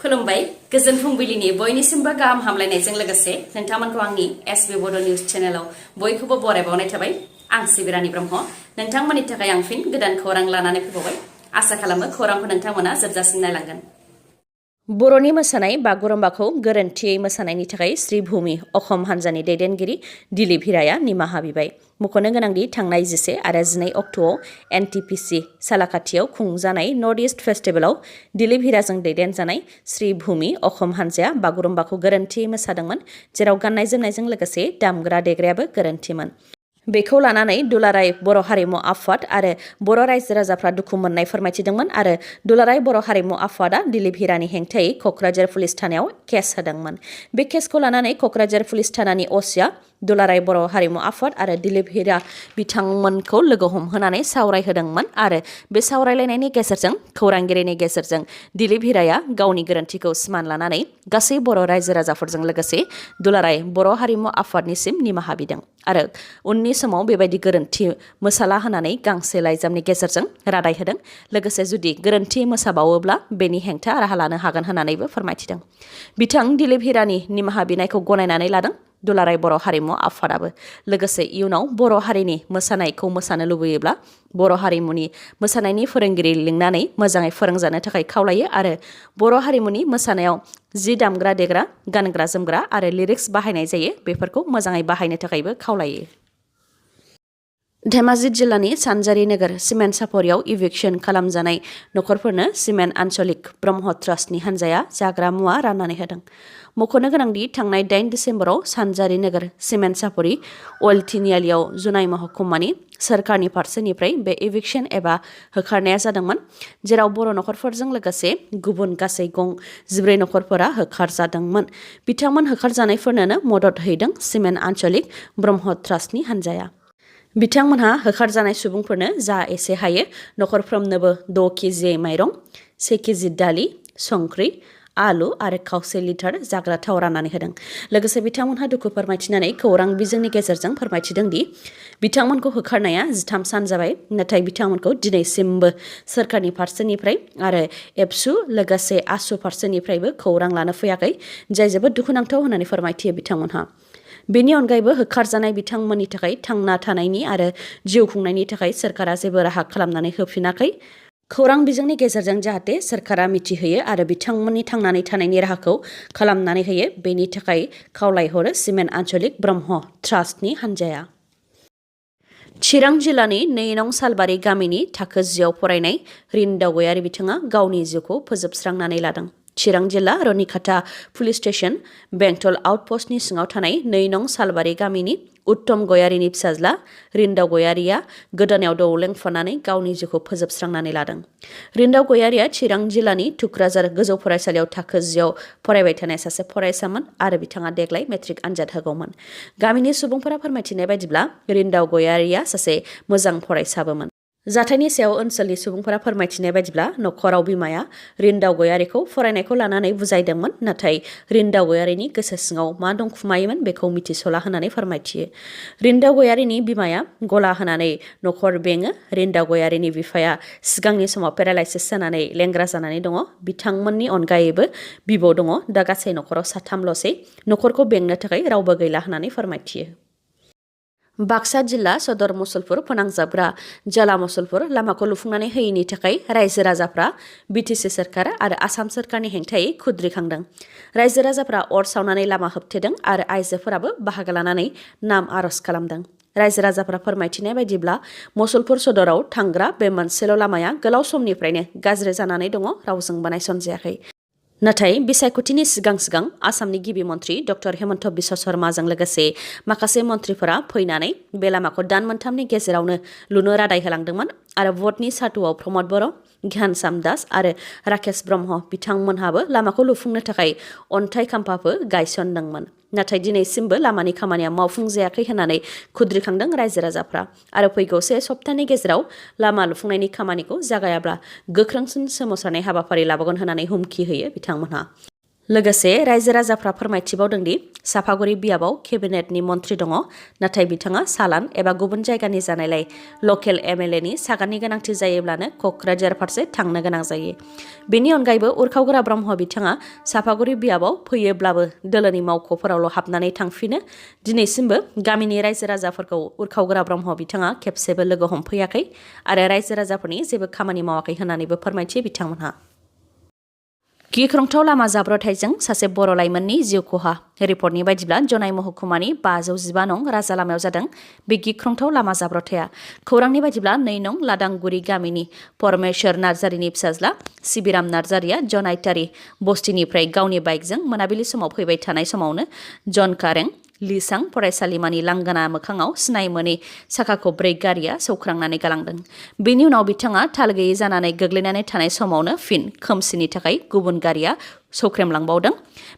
खुलुमबाय गोजोन फुंबिलिनि बयनिसिमबो गाहाम हामलायनायजों लोगोसे नोंथांमोनखौ आंनि SBBODO निउज चेनेलाव बयखौबो बरायबावनाय थाबाय। आं सिबिरानि ब्रह्म नोंथांमोननि थाखाय आं फिन गोदान खौरां लानानै फैबावबाय। आसा खालामो खौरांखौ नोंथांमोना जोबजासिम नायलांगोन। बर'नि मोसानाय बागुरुम्बाखौ गोरोन्थियै मोसानायनि थाखाय श्री भूमि अखम हानजानि दैदेनगिरि दिलीप हिराया निमाहा बिबाय। मख'नो गोनांदि थांनाय 11 आरो 12 अक्ट'आव NTPC सालाकाथियाव खुंजानाय नर्थ इस्ट फेस्टिभेलाव दिलीप हिराजों दैदेनजानाय श्री भूमि अखम हानजाया बागुरुम्बाखौ गोरोन्थियै मोसादोंमोन, जेराव गाननाय जोमनायजों लोगोसे दामग्रा देग्रायाबो गोरोन्थिमोन। बेखौ लानानै दुलाराय बर' हारिमु आफाद आरो बर' रायजो राजाफ्रा दुखु मोननाय फोरमायथिदोंमोन आरो दुलाराय बर' हारिमु आफादा दिलीप हिरानि हेंथायै क'क्राझार पुलिस थानायाव केस होदोंमोन। बे केसखौ लानानै क'क्राझार पुलिस थानानि असिया दुलाराय बर' हारिमु आफाद आरो दिलीप हिरा बिथांमोनखौ लोगो हमहोनानै सावरायहोदोंमोन आरो बे सावरायलायनायनि गेजेरजों खौरांगिरिनि गेजेरजों दिलीप हिराया गावनि गोरोन्थिखौ सिमान लानानै गासै बर' रायजो राजाफोरजों लोगोसे दुलाराय बर' हारिमु आफादनिसिम निमाहा बिदों आरो उननि समाव बेबायदि गोरोन्थि मोसाला होनानै गांसे लाइजामनि गेजेरजों रादाय होदों। लोगोसे जुदि गोरोन्थि मोसाबावोब्ला बेनि हेंथा राहा लानो हागोन होननानैबो फोरमायथिदों। बिथां दिलीप हिरानि निमाहा बिनायखौ गनायनानै लादों दुलाराय बर' हारिमु आफादाबो। लोगोसे इयुनाव बर' हारिनि मोसानायखौ मोसानो लुबैयोब्ला बर' हारिमुनि मोसानायनि फोरोंगिरि लिंनानै मोजाङै फोरोंजानो थाखाय खावलायो आरो बर' हारिमुनि मोसानायाव जि दामग्रा देग्रा गानग्रा जोमग्रा आरो लिरिक्स बाहायनाय जायो बेफोरखौ मोजाङै बाहायनो थाखायबो खावलायो। धेमाजि जिल्लानि सानजारि नोगोर सिमेन्ट सापरियाव इभिक्सन खालामजानाय नखरफोरनो सिमेन्ट आन्चलिक ब्रह्म ट्रास्टनि हान्जाया जाग्रा मुवा राननानै होदों। मख'नो गोनांदि थांनाय 8 दिसेम्बराव सानजारि नोगोर सिमेन्ट सापरि अइल तिनिआलियाव जुनाइ महकुमानि सोरखारनि फारसेनिफ्राय बे इभिक्सन एबा होखारनाया जादोंमोन, जेराव बर' नखरफोरजों लोगोसे गुबुन गासै 14 नखरफोरा होखारजादोंमोन। बिथांमोन होखारजानायफोरनो मदद हैदों सिमेन्ट आन्चलिक ब्रह्म ट्रास्टनि हान्जाया। बिथांमोनहा होखारजानाय सुबुंफोरनो जा एसे हायो नखरफ्रोमनोबो 6 केजि माइरं, 1 केजि दालि, संख्रि, आलु आरो खावसे लिटार जाग्रा थाव राननानै होदों। लोगोसे बिथांमोनहा दुखु फोरमायथिनानै खौरां बिजोंनि गेजेरजों फोरमायथिदों दि बिथांमोनखौ होखारनाया 13 सान जाबाय, नाथाय बिथांमोनखौ दिनैसिमबो सोरखारनि फारसेनिफ्राय आरो एबसु लोगोसे आसु फारसेनिफ्रायबो खौरां लानो फैयाखै, जाय जोबोद दुखुनांथाव होननानै फोरमायथियो बिथांमोनहा। बेनि अनगायैबो होखारजानाय बिथांमोननि थाखाय थांना थानायनि आरो जिउ खुंनायनि थाखाय सोरखारा जेबो राहा खालामनानै होफिनाखै। खौरां बिजोंनि गेजेरजों जाहाथे सोरखारा मिथिहोयो आरो बिथांमोननि थांनानै थानायनि राहाखौ खालामनानै होयो, बेनि थाखाय खावलायहरो सिमेन्ट आन्चलिक ब्रह्म ट्रास्टनि हान्जाया। चिरां जिल्लानि 2 नं सालबारि गामिनि थाखो 10 आव फरायनाय रिन्दाव गयारि बिथाङा गावनि जिउखौ फोजोबस्रांनानै लादों। चिरां जिल्ला रनिखाता पुलिस स्टेशन बेंटल आउटपस्टनि सिङाव थानाय 2 नं सालबारि गामिनि उत्तम गयारिनि फिसाज्ला रिन्दाव गयारिया गोदोनायाव दौलेंफानानै गावनि जिउखौ फोजोबस्रांनानै लादों। रिन्दाव गयारिया चिरां जिल्लानि थुक्राझार गोजौ फरायसालियाव थाखो 10 आव फरायबाय थानाय सासे फरायसामोन आरो बिथाङा देग्लाय मेट्रिक आनजाद होगौमोन। गामिनि सुबुंफोरा फोरमायथिनाय बायदिब्ला रिन्दाव गयारिया सासे मोजां फरायसाबोमोन। जाथायनि सायाव ओनसोलनि सुबुंफोरा फोरमायथिनाय बायदिब्ला नखराव बिमाया रिन्दाव गयारिखौ फरायनायखौ लानानै बुजायदोंमोन, नाथाय रिन्दाव गयारिनि गोसो सिङाव मा दंखुमायोमोन बेखौ मिथिस'ला होननानै फोरमायथियो। रिन्दाव गयारिनि बिमाया गला होनानै नखर बेङो। रिन्दाव गयारिनि बिफाया सिगांनि समाव पेरालाइसिस जानानै लेंग्रा जानानै दङ। बिथांमोननि अनगायैबो बिबौ दङ। दा गासै नखराव साथामल'सै। नखरखौ बेंनो थाखाय रावबो गैला होननानै फोरमायथियो। बाक्सा जिल्ला सदर मुसलपुर फोनांजाबग्रा जला मुसलपुर लामाखौ लुफुंनानै होयैनि थाखाय रायजो राजाफ्रा बिटिसि सोरखार आरो आसाम सोरखारनि हेंथायै खुद्रिखांदों। रायजो राजाफ्रा अर सावनानै लामा होबथेदों आरो आइजोफोराबो बाहागो लानानै नाम आर'ज खालामदों। रायजो राजाफ्रा फोरमायथिनाय बायदिब्ला मुसलपुर सदराव थांग्रा बे मोनसेल' लामाया गोलाव समनिफ्रायनो गाज्रि जानानै दङ, रावजोंबो नायसनजायाखै। नाथाय बिसायख'थिनि सिगां सिगां आसामनि गिबि मन्त्रि डक्टर हेमन्त बिश्व शर्माजों लोगोसे माखासे मन्त्रिफोरा फैनानै बे लामाखौ दान मोनथामनि गेजेरावनो लुनो रादाय होलांदोंमोन आरो भटनि साथुआव प्रमद बर', घ्यानसाम दास आरो राकेश ब्रह्म बिथांमोनहाबो लामाखौ लुफुंनो थाखाय अन्थाइ खाम्फाबो गायसनदोंमोन। नाथाय दिनैसिमबो लामानि खामानिया मावफुंजायाखै होननानै खुद्रिखांदों रायजो राजाफ्रा आरो फैगौ 1 सप्तानि गेजेराव लामा लुफुंनायनि खामानिखौ जागायाब्ला गोख्रोंसिन सोमावसारनाय हाबाफारि लाबोगोन होननानै हुमखि होयो बिथांमोनहा। लोगोसे रायजो राजाफ्रा फोरमायथिबावदोंदि साफागुरि बियाबाव केबिनेटनि मन्थ्रि दङ, नाथाय बिथाङा सालान एबा गुबुन जायगानि जानायलाय लकेल एमएलएनि सागाननि गोनांथि जायोब्लानो क'क्राझार फारसे थांनो गोनां जायो। बेनि अनगायैबो उरखावग्रा ब्रह्म बिथाङा साफागुरि बियाबाव फैयोब्लाबो दोलोनि मावख'फोरावल' हाबनानै थांफिनो। दिनैसिमबो गामिनि रायजो राजाफोरखौ उरखावग्रा ब्रह्म बिथाङा खेबसेबो लोगो हमफैयाखै आरो रायजो राजाफोरनि जेबो खामानि मावाखै होननानैबो फोरमायथि बिथांमोनहा। गिख्रंथाव लामा जाब्रथायजों सासे बर' लाइमोननि जिउ खहा। रिपर्टनि बायदिब्ला जनाय महकुमानि 515 नं राजा लामायाव जादों बे गिख्रंथाव लामा जाब्रथाया। खौरांनि बायदिब्ला 2 नं लादांगुरि गामिनि परमेश्वर नार्जारिनि फिसाज्ला सिबिराम नार्जारिया जनाइटारि बस्तिनिफ्राय गावनि बाइकजों मोनाबिलि समाव फैबाय थानाय समावनो जनकारें लिसां फरायसालिमानि लांगोना मोखाङाव सिनाय मोनै साखा खबब्रै गारिया सौख्रांनानै गालांदों। बेनि उनाव बिथाङा थाल गैयै जानानै गोग्लैनानै थानाय समावनो फिन खोमसिनि थाखाय गुबुन गारिया सौख्रेमलांबावदों।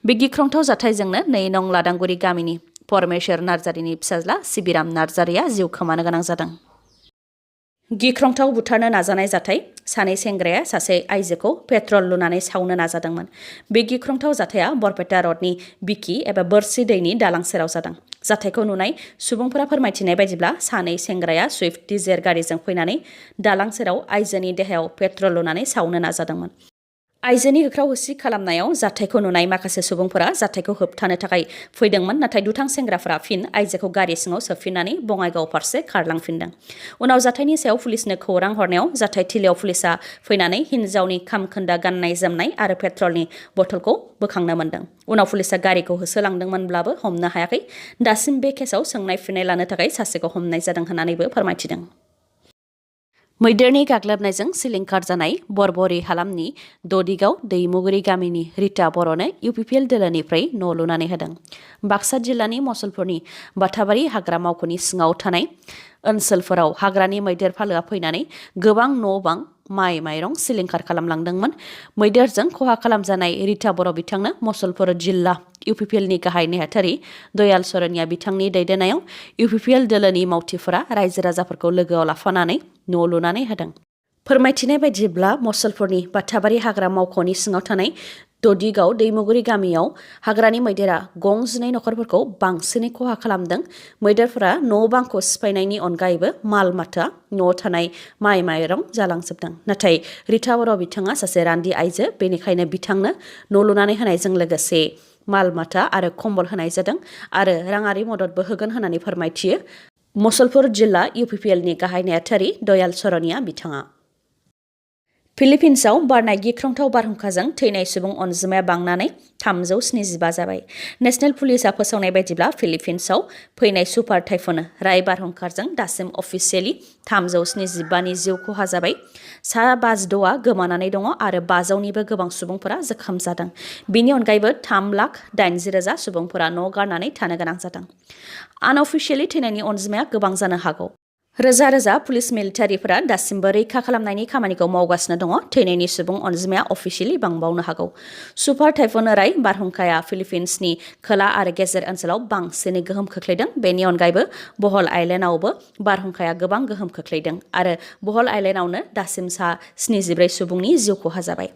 बे गिख्रंथाव जाथायजोंनो 2 नं लादांगुरि गामिनि परमेश्वर नार्जारिनि फिसाज्ला सिबिराम नार्जारिया जिउ खोमानो गोनां जादों। गिख्रंथाव बुथारनो नाजानाय जाथाय। सानै सेंग्राया सासे आइजोखौ पेट्रल लुनानै सावनो नाजादोंमोन। बे गिख्रंथाव जाथाया बरपेटा रडनि बिकि एबा बोरसि दैनि दालां सेराव जादों। जाथायखौ नुनाय सुबुंफोरा फोरमायथिनाय बायदिब्ला सानै सेंग्राया सुइफ्ट डिजायर गारिजों फैनानै दालां सेराव आइजोनि देहायाव पेट्रल लुनानै सावनो नाजादोंमोन। आइजोनि होख्राव होसि खालामनायाव जाथायखौ नुनाय माखासे सुबुंफोरा जाथायखौ होबथानो थाखाय फैदोंमोन, नाथाय दुथां सेंग्राफोरा फिन आइजोखौ गारि सिङाव सोफिननानै बङाइगाव फारसे खारलांफिनदों। उनाव जाथायनि सायाव पुलिसनो खौरां हरनायाव जाथाय थिलियाव पुलिसा फैनानै हिन्जावनि खामखोन्दा गाननाय जोमनाय आरो पेट्रलनि बथलखौ बोखांनो मोन्दों। उनाव पुलिसा गारिखौ होसोलांदोंमोनब्लाबो हमनो हायाखै। दासिम बे केसाव सोंनाय फिननाय लानो थाखाय सासेखौ हमनाय जादों होननानैबो फोरमायथिदों। मैदेरनि गाग्लोबनायजों सिलिंखार जानाय बरबरि हालामनि ददिगाव दैमुगुरि गामिनि रिता बर'नो इउपिपिएल दोलोनिफ्राय न' लुनानै होदों। बाक्सा जिल्लानि मसलपुरनि बाथाबारि हाग्रा मावख'नि सिङाव थानाय ओनसोलफोराव हाग्रानि मैदेर फालोआ फैनानै गोबां न' बां माइ माइरं सिलिंखार खालामलांदोंमोन। मैदेरजों खहा खालामजानाय रिता बर' बिथांनो मसलपुर जिल्ला इउपिपिएलनि गाहाय नेहाथारि दयाल सरनिया बिथांनि दैदेननायाव इउपिपिएल दोलोनि मावथिफोरा रायजो राजाफोरखौ लोगोआव लाफानानै न' लुनानै होदों। फोरमायथिनाय बायदिब्ला मसलपुरनि बाथाबारि हाग्रा मावख'नि सिङाव थानाय ददिगाव दैमुगुरि गामियाव हाग्रानि मैदेरा 12 नखरफोरखौ बांसिनै खहा खालामदों। मैदेरफोरा न' बांखौ सिफायनायनि अनगायैबो माल माथा न'आव थानाय माइ माइरं जालांजोबदों। नाथाय रिता बर' बिथाङा सासे रान्दि आइजो, बेनिखायनो बिथांनो न' लुनानै होनायजों लोगोसे माल माथा आरो कम्बल होनाय जादों आरो राङारि मददबो होगोन होननानै फोरमायथियो मसलपुर जिल्ला इउपिपिएलनि गाहाय नेहाथारि दयाल सरनिया बिथाङा। फिलिपिन्सआव बारनाय गिख्रंथाव बारहुंखाजों थैनाय सुबुं अनजिमाया बांनानै 375 जाबाय। नेशनेल पुलिसआ फोसावनाय बायदिब्ला फिलिपिन्सआव फैनाय सुपार टाइफुन राय बारहुंखाजों दासिम अफिसियेलि 375 नि जिउ खहा जाबाय। सा 56आ गोमानानै दङ आरो 500निबो गोबां सुबुंफोरा जोखोम जादों। बेनि अनगायैबो 3,80,000 सुबुंफोरा न' गारनानै थानो गोनां जादों। आनअफिसियेलि थैनायनि अनजिमाया गोबां जानो हागौ। रोजा रोजा पुलिस मिलिटारिफोरा दासिमबो रैखा खालामनायनि खामानिखौ मावगासिनो दङ। थैनायनि सुबुं अनजिमाया अफिसियेलि बांबावनो हागौ। सुपार टाइफुन राय बारहुंखाया फिलिपिन्सनि खोला आरो गेजेर ओनसोलाव बांसिनै गोहोम खोख्लैदों। बेनि अनगायैबो बहल आइलेन्डआवबो बारहुंखाया गोबां गोहोम खोख्लैदों आरो बहल आइलेन्डआवनो दासिम सा 74 सुबुंनि जिउ खहा जाबाय।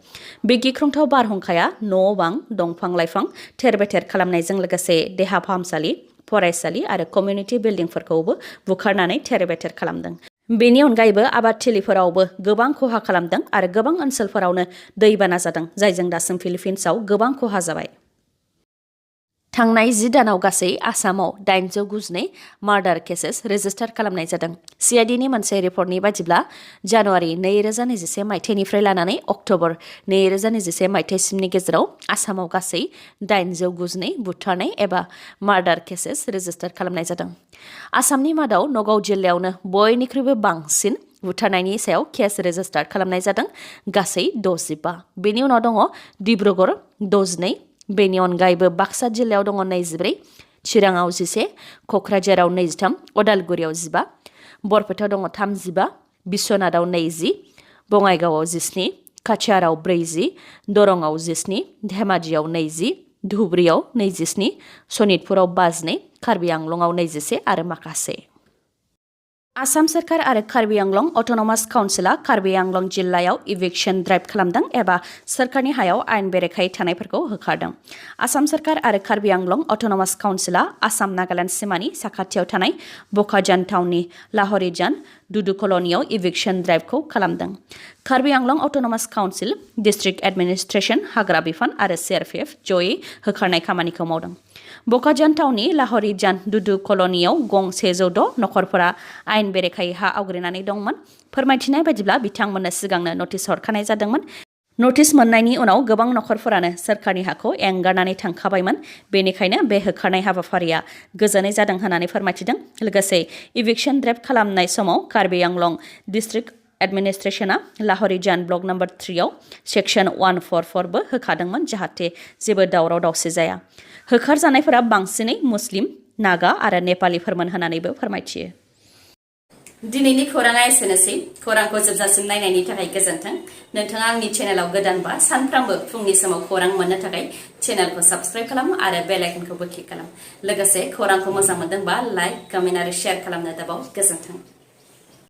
बे गिख्रंथाव बारहुंखाया न' बां, दंफां लाइफां थेर बेथेर खालामनायजों लोगोसे देहा फाहामसालि, फरायसालि आरो कमिउनिटि बिल्डिंफोरखौबो बुखारनानै थेर बेथेर खालामदों। बेनि अनगायैबो आबादथिलिफोरावबो गोबां खहा खालामदों आरो गोबां ओनसोलफोरावनो दैबाना जादों, जायजों दासिम फिलिपिन्सआव गोबां खहा जाबाय। थांनाय 10 दानाव गासै आसामाव 892 मार्डार केसेस रेजिस्टार खालामनाय जादों। सिआइडिनि मोनसे रिपर्टनि बायदिब्ला जानुवारि 2021 मायथाइनिफ्राय लानानै अक्ट'बर 2021 मायथाइसिमनि गेजेराव आसामाव गासै 892 बुथारनाय एबा मार्डार केसेस रेजिस्टार खालामनाय जादों। आसामनि मादाव नगाव जिल्लायावनो बयनिख्रुइबो बांसिन बुथारनायनि सायाव केस रेजिस्टार खालामनाय जादों, गासै 65। बेनि उनाव दङ डिब्रुगड़ 12, बेनि अनगायैबो बाक्सा जिल्लायाव दङ 24, चिराङाव 11, क'क्राझाराव 23, अदालगुरियाव 15, बरपेटायाव दङ 35, बिश्वनाथाव 20, बङाइगावआव 17, काछाराव 40, दरंआव 17, धेमाजियाव 20, धुबुरीयाव 27, सनितपुराव 52, कार्बि आंलंआव 21 आरो माखासे। आसाम सोरखार आरो कार्बि आंलं अट'नमास काउन्सिला कार्बि आंलं जिल्लायाव इभिक्सन ड्राइभ खालामदों एबा सोरखारनि हायाव आयेन बेरेखायै थानायफोरखौ होखारदों। आसाम सोरखार आरो कार्बि आंलं अट'नमास काउन्सिला आसाम नागालेन्ड सिमानि साखाथियाव थानाय बकाजान टाउननि लाहरिजान दुदु कल'नियाव इभिक्सन ड्राइभखौ खालामदों। Karbi Anglong autonomous council, district administration, हाग्रा बिफान आरो CRPF जयै होखारनाय खामानिखौ मावदों। बकाजान टाउननि लाहरिजान दुदु कल'नियाव गं 106 नखरफोरा आयेन बेरेखायै हा आवग्रिनानै दंमोन। फोरमायथिनाय बायदिब्ला बिथांमोननो सिगांनो नटिस हरखानाय जादोंमोन। नटिस मोननायनि उनाव गोबां नखरफोरानो सोरखारनि हाखौ एंगारनानै थांखाबायमोन। बेनिखायनो बे होखारनाय हाबाफारिया गोजोनै जादों होननानै फोरमायथिदों। लोगोसे इभिक्सन ड्राइभ खालामनाय समाव कार्बि आंलं डिस्ट्रिक्ट एडमिनिस्ट्रेसना लाहरिजान ब्लक नम्बर 3 आव सेक्सन 144 बो होखादोंमोन जाहाथे जेबो दावराव दावसि जाया। होखारजानायफोरा बांसिनै मुस्लिम, नागा आरो नेपालिफोरमोन होननानैबो फोरमायथियो। दिनैनि खौराङा एसेनोसै। खौरांखौ जोबजासिम नायनायनि थाखाय गोजोन्थों। नोंथाङा आंनि चेनेलाव गोदानबा सानफ्रामबो फुंनि समाव खौरां मोननो थाखाय चेनेलखौ साबस्क्राइब खालाम आरो बेल आइकनखौबो क्लिक खालाम। लोगोसे खौरांखौ मोजां मोनदोंबा लाइक, कमेन्ट आरो शेयार खालामनो दाबाव। गोजोन्थों।